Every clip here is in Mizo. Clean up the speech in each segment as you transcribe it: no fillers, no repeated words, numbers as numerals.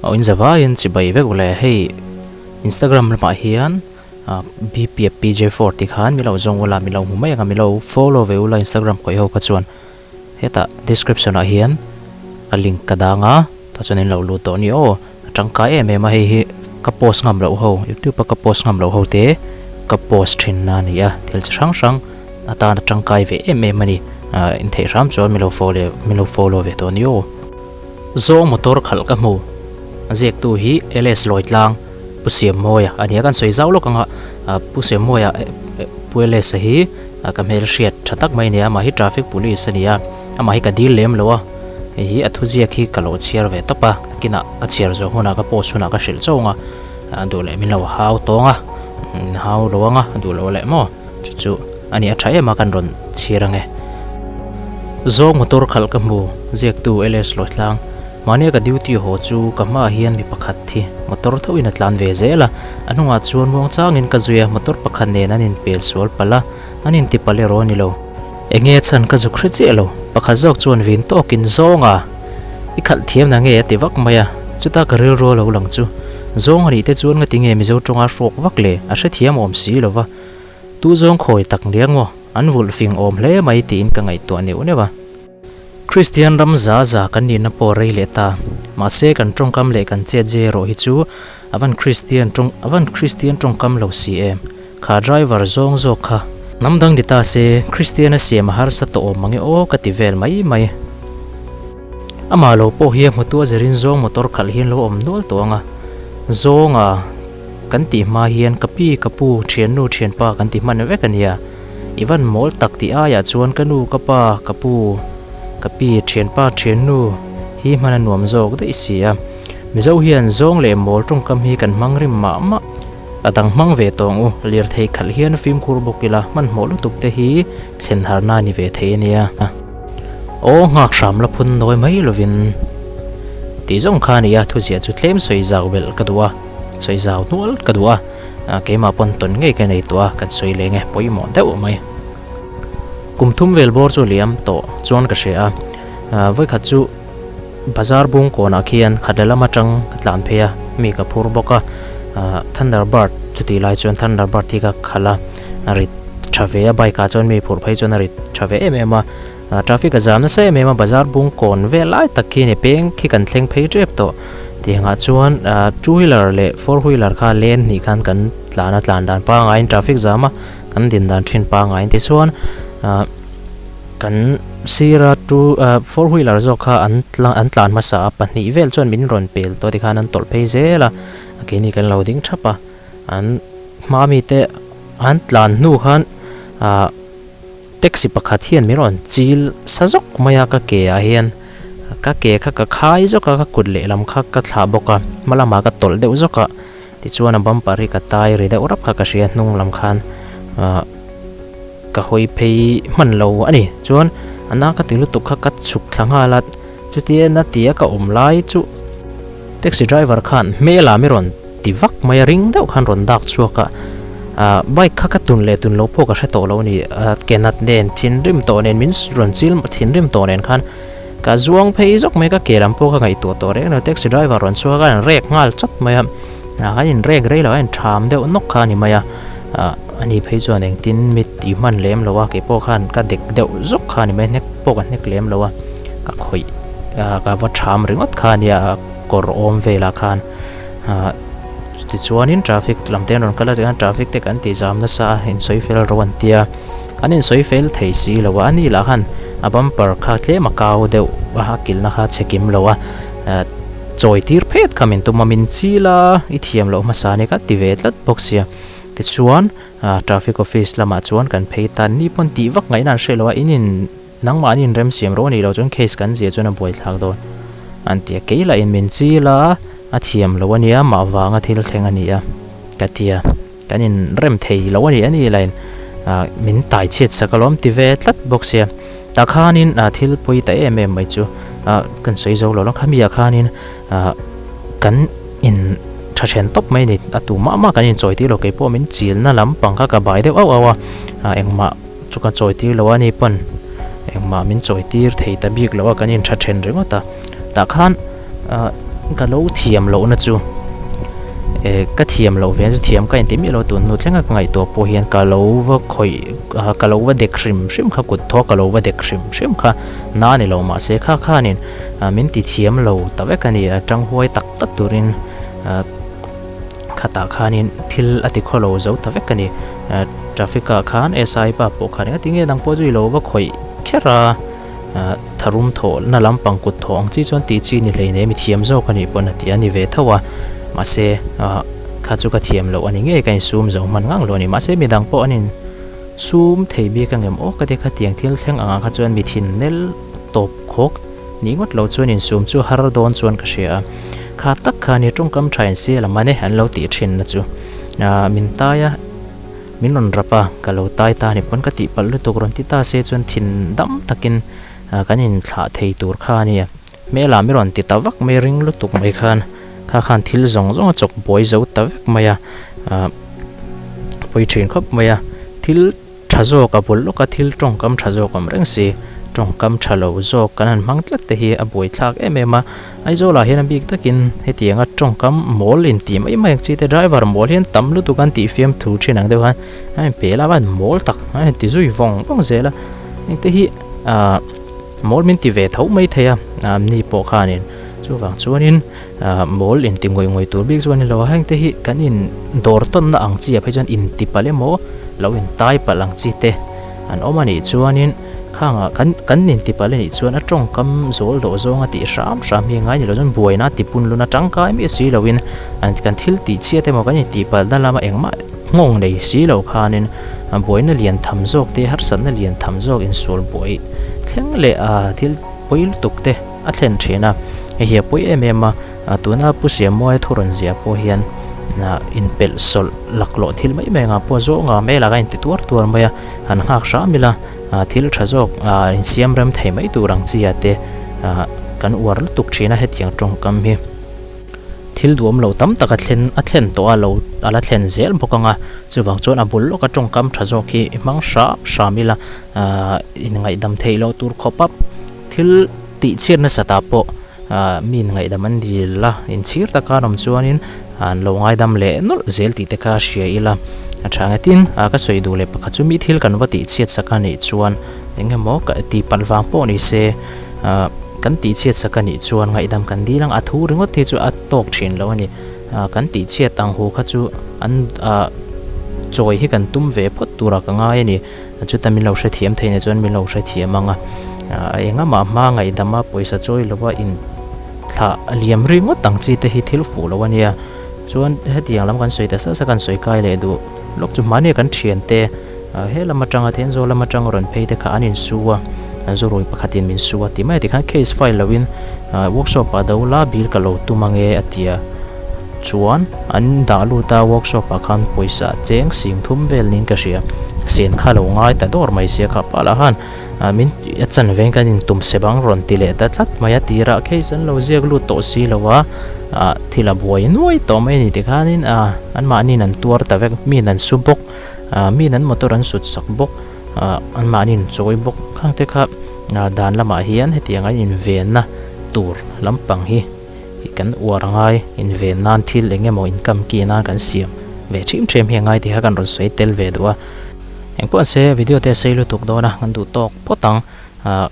Aw in zavaiin chibai vek ule hei Instagram lamah hian bpfpj4 tih khan milo zawng ula milo hmu mai ang a milo follow ve ula Instagram kawih ho kha chuan hetah description ah hian a link ka dang a tah chuan in lo lut tawh a ni aw a tangkai em em a hei hi ka post ngam loh ho youtube a ka post ngam loh ho te ka post thin na a ni a thil chi hrang hrang atan a tangkai ve em em a ni ah intheih hram chuan milo follow milo follow ve tawh a ni aw. Zawng motor khalh ka hmu. A ziaktu hi LS Lawitlang, Pu Siammawia a nia. Kan sawi zau lawk anga Pu Siammawia Pu LS-a hi ka hmel hriat tha tak mai a nia. Amah hi traffic police a ni a, amah hi ka dil lem lo a. Hei hi a thuziak hi ka lo chhiar ve tawp a, nakinah ka chhiar zawh hunah ka post hunah ka hrilh chauh ang a, duh leh min lo hau tawng a, min hau lo ang a, duh loh leh maw chu chu a nia tha em a kan rawn chhiar ang e. Zawng motor khalh ka hmu, ziaktu LS Lawitlang. Mahnia ka duty haw chu ka hmaah hian mi pakhat thi motor thoin a tlan ve zel a, a hnungah chuan muangchangin ka zui a, motor pakhat nen an inpel sual palh a, an intipalh erawh a ni lo. Enge a chhan ka zuk hre chiah lo, pakhat zawk chuan vin tawkin Zawnga! I khalh thiam na nge a ti vak mai a, chuta ka rilru a lo lang chu. Zawng a nih te chuan ngati nge Mizo tawnga hrawk vak le, a hrethiam awm si lo va. Tu zawng khawi tak nia ngaw, an vulh fing awm hle mai tiin ka ngaihtuah neuh neuh a. Kristian ram za za kan nihna pawh rei leh ta. Mahse kan tawngkam leh kan chet zia erawh hi chu a van Kristian tawng a van Kristian tawngkam lo si em. Kha driver zawng zawk kha. Hnam dang ni ta se Kristian a siam a harsa tawh awm mange aw ka ti vel mai mai. Amah lo pawh hi a hmutu a zirin zawng motor khalh hian lo awm nual tawh ang a. Zawnga. Kan tih hma hian ka pi, ka pu, thiannu, thianpa kan ti hman vek a nia. I van mawl tak tih aiah chuan ka nu, ka pa, ka pu, ka pi, thianpa, thiannu hi hman a nuam zawk daih si a. Mizo hian zawng leh mawl tawngkam hi kan hmang rim mah mah. A dang hmang ve tawng u, lirthei khalh hian fimkhur bawk ila hmanhmawh lutuk te hi thlen harna a ni ve thei a nia. Aw nghak hram la phun nawi mai lovin tih zawng kha a ni a, thuziah chu tlem sawi zau belh ka duh a. Sawi zau hnual ka duh a, keimah pawn tawn ngei ka nei tawh a, kan sawi leng e, pawimawh deuh mai. Kum thum vel bawr chu liam tawh chuan ka hria a, vawikhat chu bazar bung kawnah khian khat leh lam atang ka tlan phei a, mi ka phur bawk a, Thunderbird chutih lai chuan Thunderbird hi ka khalh a, a rit tha ve a, bike ah chuan mi phurh phei chuan a rit tha ve em em a, Traffic a zam nasa em em a, bazar bung kawn vel lai tak khi a ni, peng khi kan thleng phei tep tawh. Tiangah chuan two wheeler leh four wheeler kha lane hnih khan kan tlan a, tlan dan pangaiin traffic zam a, kan din dan thin pangaiin tichuan kan sira two four wheeler zawk kha an an tlan hmasa a, pahnih vel chuan min rawn pel tawh tikhan an tawlh phei zel a, keini kan lo ding thap a, an hma mite an tlan hnu khan ah. Taxi pakhat hian min rawn chil sa zawk mai a ka ke ah hian ka ke kha ka khai zawk a ka kut lehlam kha ka thlah bawk a hma lamah ka tawlh deuh zawk a tichuan a bumper hi ka tai ri deuh rap kha ka hria hnung lam khan ah ka hawi phei hman lo a ni chuan a na ka ti lutuk kha ka chhuk thla nghal a chutia na tia ka awm lai chu taxi driver khan hmel ah mi rawn ti vak mai a ring deuh khan rawn dak chhuak a ah bike kha ka tun leh tun lo pawh ka hre tawh lo a ni ah ke nat nen thinrim tawh nen min rawn chil thinrim tawh nen khan ka zuang phei zawk mai ka ke lam pawh ka ngaihtuah tawh reng lo taxi driver rawn chhuak a an rek nghal chawt mai a ah kan in rek rei lo a in tham deuh nawk kha a ni mai a ah ani phei chuan engtin mi ti hman lem lo a keipawh khan ka dek deuh zawk kha a ni mai a hnek pawh ka hnek lem lo a ka khawih ah ka va tham ringawt kha a nia kawr awm velah khan. Ahh tichuanin traffic lam te an rawn kal a tichuan traffic te kan tih zam nasa a insawi fel ro an tia an insawi fel thei si lo a ani lah khan a bumper kha tlem a kau deuh a a kilhna kha chhe kim lo a ahh chawi tir phet kha min tum a min chil a i thiam loh hmasa a ni kha ti ve tlat bawk sia tichuan ahh traffic office lamah chuan kan phei ta ni pawn tih vak ngaihna an hre lo a in in Nangmah an inrem siam rawh a nih loh chuan case kan zia chuan a buaithlak dawn an ti a, kei lah in min chil a, a thiam lo a nia, mah vanga thil thleng a ni a ka ti a, kan inrem thei lo a ni a ni lah in min tai chhiat sak alawm ti ve tlat bawk sia, tah khanin thil pawi ta em em mai chu kan sawi zo lo la, khami ah khanin kan in tha then tawp mai a ni, a tu mah mah kan inchawi tir lo, kei pawh min chilna lampang kha ka bai deuh auh auh a, engmah. Chu ka chawi tir lo a ni pawn engmah min chawi tir thei ta bik lo a kan intha then ringawt a tah khan ah Ka lo thiam lohna chu eh ka thiam loh ve chu thiam ka inti miah lo tun hnu thlenga ka ngaihtuah pawh hian ka lo va khawih ka lo va dek hrim hrim kha kut thaw ka lo va dek hrim hrim kha na a ni lo mahse kha khanin min ti thiam lo ta vek a ni a tang huai tak tak turin khatah khanin thil a ti khaw lo zo ta vek a ni traffic ah khan SI pa pawh khan engati nge dang pawh chu i lo va khawih kher a. Tharum thawhna lampang kut thawh ang chi chuan tih chi ni hleinem i thiam zawk a nih pawn a ti a ni ve tho a, mahse kha chu ka thiam loh a ni ngei ka insum zo hman ngang lo a ni, mahse midang pawh an insum thei bik a ngem aw ka ti khatiang thil thleng angah kha chuan mi thin nel tawp khawk nih ngawt lo chuan insum chu har dawn chuan ka hria a, kha tak kha ni tawngkam tha in sial a man e an lo tih thin na chu min tai a. Min rawn rap a, ka lo tai ta ni pawn ka tihpalh lutuk rawn ti ta se chuan thin dam takin kan inthlah thei tur kha a nia. Hmelah mi rawn ti ta vak mai ring lutuk mai khan kha khan thil zawng zawng a chawk buai zo ta vek mai a, pawi thin khawp mai a, thil tha zawk a bul lawk a thil tawngkam tha zawk awm reng si, tawngkam tha lo zawk kan han hmang tlat te hi a buaithlak em em a. Aizawlah hian a bik takin hetianga tawngkam mawl intih mai mai ang chi te driver mawl hian tam lutuk an tih fiam thu thin ang deuh khan a inpe la a van mawl tak a inti zui vawng vawng zel a engte hi ah mawl min ti ve tho mai thei a ni pawh khanin chuvang chuanin ah mawl inti ngawih ngawih tur bik chu a ni lo a hengte hi kan in dawr tawnna ang chi ah phei chuan inti palh emaw lo intai palh ang chi te an awm a nih chuanin. Khangah kan kan inti palh anih chuan a tawngkam zawl dawh zawnga tih hram hram hi a ngai ni lo chuan buaina ti pun luna tangkai miah si loin an kan thil tih chhiat emaw kan intih palhna lama engmah nghawng nei si lo khanin buaina lian tham zawk te harsatna lian tham zawk insual buai thleng leh a thil pawi lutuk te a thlen thin a hei hi a pawi em em a tuna Pu Siamuaia thu rawn ziah pawh hian inpelh sawlh laklawh thil mai mai angah pawh zawnga hmel ah khan inti tuar tuar mai a han nghak hram ila. Thil tha zawk insiam rem thei mai tur ang chi ah te kan uar lutuk thin a hetiang tawngkam hi thil duhawm lo tam tak a thlen a thlen tawh a lo a la thlen zel bawk ang a chuvang chuan a bul lawka tawngkam tha zawk hi i hmang hram hram ila inngaihdam theih loh tur khawp a thil tih chhiat nasat ah pawh mi inngaihdam an dil a inchhir taka an awm chuanin an lo ngaidam leh nawlh zel tih te kha hria ila a tha nge tin a ka sawi duh leh pakhat chu mi thil kan va tih chhiat sak a nih chuan eng emaw ka tih palh vang pawh ni se ah kan tih chhiat sak a nih chuan ngaihdam kan dil ang a thu ringawt hi chu a tawk thin lo a ni ah kan tih chhiat ang hu kha chu an ah chawi hi kan tum ve phawt turah ka ngai a ni chuta min lo hrethiam thei nih chuan min lo hrethiam ang a ah engah hma ngaihdama pawisa chawi lova in. Thlah a liam ri ngawt ang chi te hi thil fuh lo a nia. Chuan hetiang lam kan sawi ta sa sa kan sawi kai leh duh lawk chu mahni kan thian te he lam atanga Thenzawl lam atanga rawn phei te kha an insu a, an zurui pakhatin min su a ti mai a tikhan case file loin workshop ah do la bill ka lo tum ange a ti a. Chuan an dah lut a workshop ah khan pawisa cheng sing thum vel niin ka hria. Sen kha lo ngai ta dawr mai sia kha pa lah khan. Min a chan veng kan intum se bang rawn ti leh ta tlat mai a tirah case an lo ziak lut tawh si lo a ah thil a buai nuai tawh mai a ni tikhanin ah anmahniin an tuar ta vek miin an su bawk ah miin an motor an sut sak bawk ah anmahniin chawi bawk khang te kha ah dan lamah hian hetiang an invenna tur lampang hi kan uar angai inven nan thil eng emaw income ki nan kan siam ve ṭhim ṭhem hi a ngai tih kha kan rawn sawi tel ve duh a. Engpawh an se video te a sei lutuk dawn a, kan duh tawk phawt ang. Ahh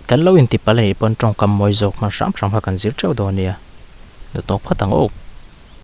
kan lo inti palh a nih pawn tawngkam mawi zawk hman hram hram kha kan zir theuh dawn nia. Duh tawk phawt ang aw.